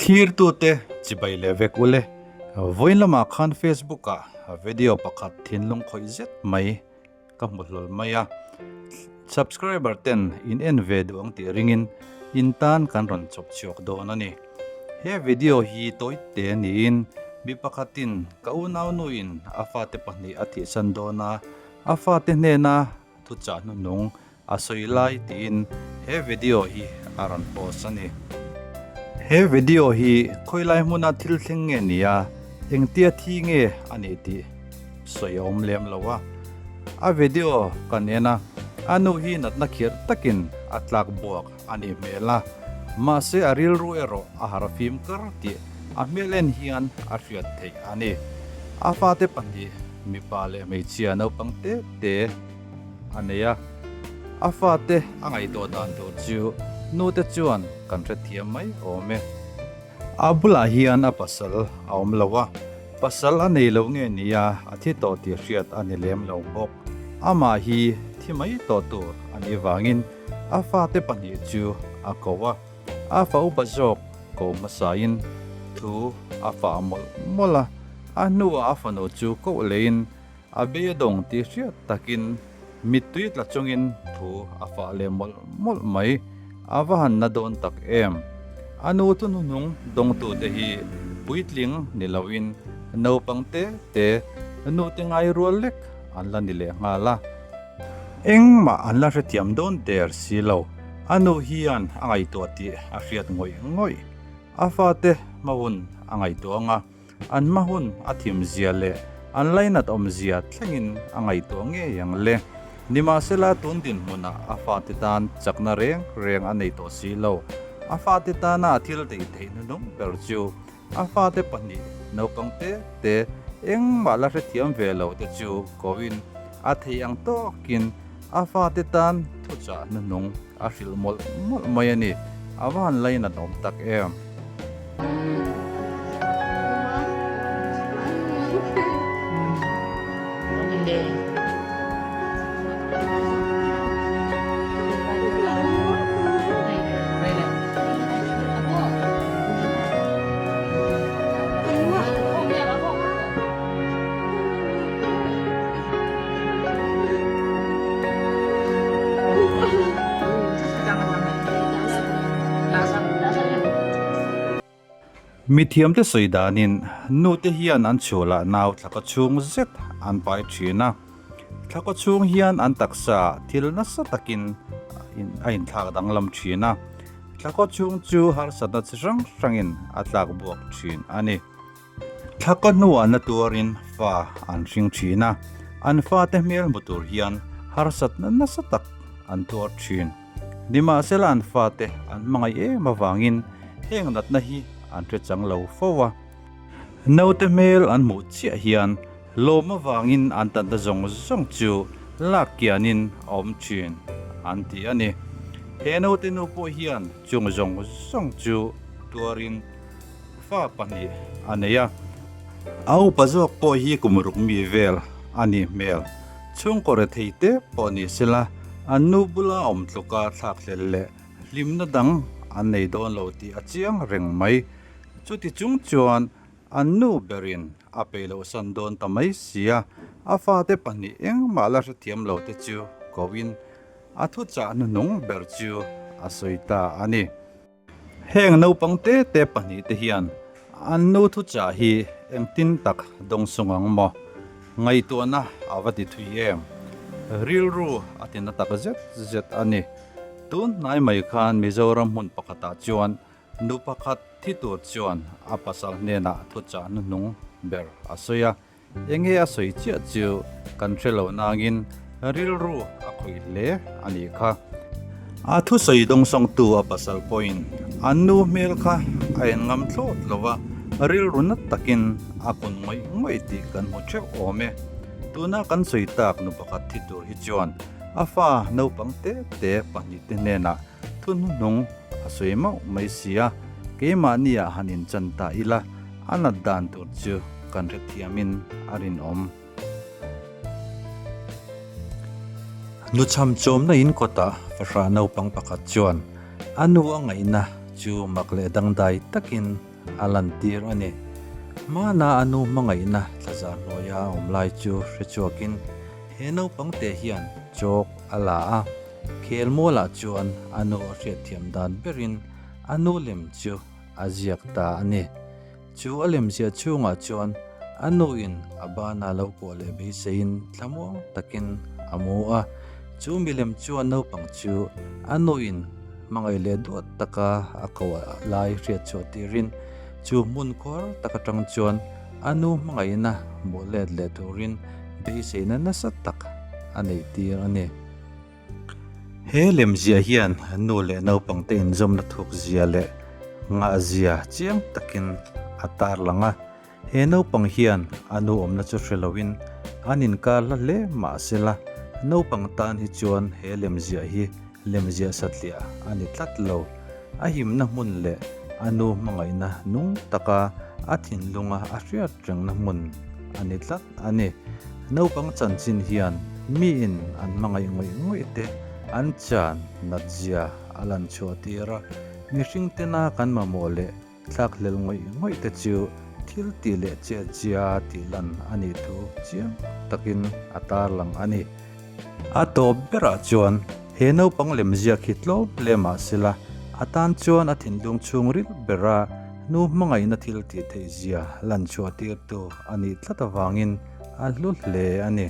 Thlirtute chibai leh vek ule. Vawiin lamah khan Facebook ah video pakhat thinlung khawih zet mai ka hmu hlawl mai a. Subscriber ten in en ve duh ang tih ringin in tan kan rawn chawp chhuak dawn a ni. He video hi tawi te niin mi pakhatin ka unaunuin a fate pahnih a thihsan dawn a, a fate hnena thuchah hnuhnung a sawi lai tiin he video hi a rawn post a ni. He video hi khawilai hmuna thil thleng nge ni a, engtia thi nge a nih tih sawi a awm lem lo a. A video kan en a, a nu hi natna khirh takin a tlak buak a nih hmel a, mahse a rilru erawh a harh fim kar tih a hmel en hian a hriat theih a ni. A fate pahnih mipa leh hmeichhia naupang te te a nei a, a fate a ngaihtuah dan tur chu nute chuan kan hrethiam mai awm e. A bulah hian a pasal a awm lo a, pasal a nei lo nge nia a thi tawh tih hriat a ni lem lo bawk. Amah hi thi mai tawh tur a nih vangin a fate pahnih chu a ko a, a fa upa zawk ko hmasain thu a fah mawlh mawlh a, a hnuah a fanu chu koh leiin A beidawng tih hriat takin mittui tla chungin thu a fah leh mawlh mawlh mai. A va han na dawn tak em? A nu thu hnuhnung dawngtute hi puitling ni loin naupang te te nute ngai rual lek an la ni leh nghal a. Engmah an la hrethiam dawn der si lo. A nu hian a ngaihtuah tih a hriat ngawih ngawih. A fate hmahun a ngaihtuah ang a. An hma hun a thim zia leh an lainat awm zia thlengin a ngaihtuah ngei ang le. Nimahsela tun dinhmunah a fate tan chakna reng reng a nei tawh si lo. A fate tana a thil tih theih hnuhnung ber chu a fate pahnih naupang te te engmah la hrethiam ve lo te chu koin a thei ang tawkin a fate tan thuchah hnuhnung a hrilh mawlh mawlh mai a ni. A va han lainat awm tak em? Mithiamte sawi danin nute hian an chhulah nau thlakaw chhung zet an pai thin a, thlakaw chhung hian an taksa thil nasa takin a inthlak danglam thin a, thlakaw chhung chu harsatna chi hrang hrangin a tlak buak thin a ni. Thlaka hnuah na tuarin fa an hring thin a, an fate hmel hmu tur hian harsatna nasa tak an tuar thin. Nimahsela an fate an hmangaih em avangin heng natna hi an hre chang lo fo a. Naute hmel an hmuh chiah hian lawm avangin an tanna zawng zawng chu lak kianin a awm thin an ti a ni. He naute nu pawh hian chung zawng zawng chu tuarin Fa pahnih a nei a, a upa zawk pawh hi kum ruk mi vel a nih hmel. Chhungkaw rethei te pawh ni sela, an nu bula awm tluka thlak hlel leh hlimna dang an nei dawn lo tih a chiang reng mai. Chuti chung chuan an nu berin a peih loh san dawn ta mai sia, a fate pahnih engmah la hrethiam lo te chu koin a thuchah hnuhnung ber chu a sawi ta a ni. Heng naupang te te pahnih te hian an nu thuchah hi engtin tak dawng sung ang maw? Ngaihtuahna a va ti thui em? Rilru a ti na tak zet zet a ni. Tun hnai mai khan Mizoram hmun pakhatah chuan nu pakhat thi tur chuan a pasal hnenah thuchah hnuhnung ber a sawi a. Enge a sawi chiah chu kan hre lo nangin rilru a khawih hle a nih kha. A thusawi dawngsawngtu a pasal pawhin an nu hmel kha a en ngam thlawt lo va, rilru nat takin a kun ngawih ngawih tih kan hmu theuh awm e. Tuna kan sawi tak nu pakhat thi tur hi chuan a fa naupang te te pahnih te hnenah thu hnuhnung a sawi mauh mai si a, keimahni ah han inchan ta ila a nat dan tur chu kan hrethiamin a rinawm. Nuchham chawmna in kawtah fahrah naupang pakhat chuan a nu a ngaihna chu mak leh dangdai takin. a lantir a ni. Hmana a nu hmangaihna thlazar hnuaia a awm lai chu hre chhuakin he naupang te hian chalk a la a, khelmualah chuan a nu a hriatthiam dan berin a nu lem chu a ziak ta a ni. Chu a lemziah chhungah chuan a nuin a bana lo kuah leh beiseiin thlamuang takin a mu a. Chu milem chuan naupang chu a nuin hmangaih leh duat taka a ko lai hriat chhuah tirin chu hmun khuar tak atang chuan a nu hmangaihna hmuh let leh turin beiseina nasa tak a neih tir a ni. He lemziah hian nu leh naupangte inzawmna thukzia leh ngahzia chiang takin a tarlang a. He naupang hian a nu awmna chu hre loin an inkar hla hle mah sela, naupang tan hi chuan he lemziah hi lemziah satliah a ni tlat lo. A himna hmun leh a nu hmangaihna nung taka a thinlunga a hriat rengna hmun a ni tlat. a ni. Naupang chanchin hian miin an hmangaih ngawih ngawih te an chan nat zia a lan chhuah tir a, mihring tena kan mamawh leh thlakhlel ngawih ngawih te chu thil tih leh chet zia tih lan a nih thu chiang takin a tarlang a ni. A tawp berah chuan he naupang lemziak hi tlawm hle mah sela, a tan chuan a thinlung chhungril bera nu hmangaihna thil tih theih zia lan chhuah tirtu a nih tlat avangin a hlu hle a ni.